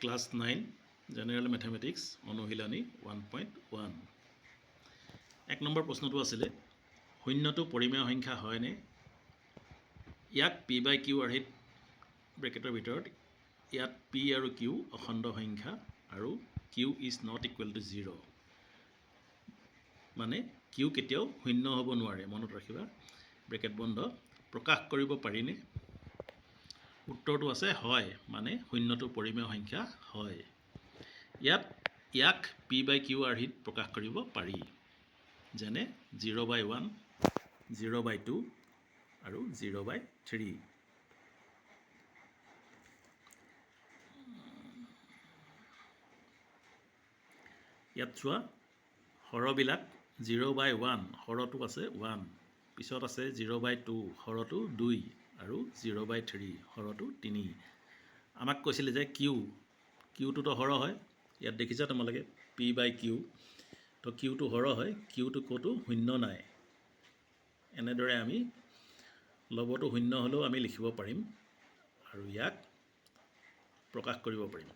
Class 9 general mathematics, অনুশীলনী 1.1। 1 number প্ৰশ্নটো আছিলে, শূন্যটো পৰিমেয় সংখ্যা হয়নে? ইয়াক পি বাই কিউ আৰ্হিত, ব্ৰেকেটৰ ভিতৰত ইয়াত পি আৰু কিউ অখণ্ড সংখ্যা আৰু q is not equal to zero, মানে কিউ কেতিয়াও শূন্য হ'ব নোৱাৰে, মনত ৰাখিবা, ব্ৰেকেট বন্ধ, প্ৰকাশ কৰিব পাৰিনে? উত্তৰটো আছে হয়, মানে শূন্যটো পৰিমেয় সংখ্যা হয়। ইয়াত ইয়াক পি বাই কিউ আৰ্হিত প্ৰকাশ কৰিব পাৰি, যেনে 0 by 1, 0 by 2 আৰু 0 বাই 3। ইয়াত চোৱা, হৰবিলাক 0 বাই 1, হৰটো আছে 1, পিছত আছে 0 বাই 2, হৰটো 2 আৰু 0 বাই 3, হৰটো 3। আমাক কৈছিলে যে কিউ, কিউটোতো হৰ হয়। ইয়াত দেখিছা তোমালোকে পি বাই কিউ, তো কিউটো হৰ হয়, কিউটো ক'তো শূন্য নাই। এনেদৰে আমি লবটো শূন্য হ'লেও আমি লিখিব পাৰিম আৰু ইয়াক প্ৰকাশ কৰিব পাৰিম।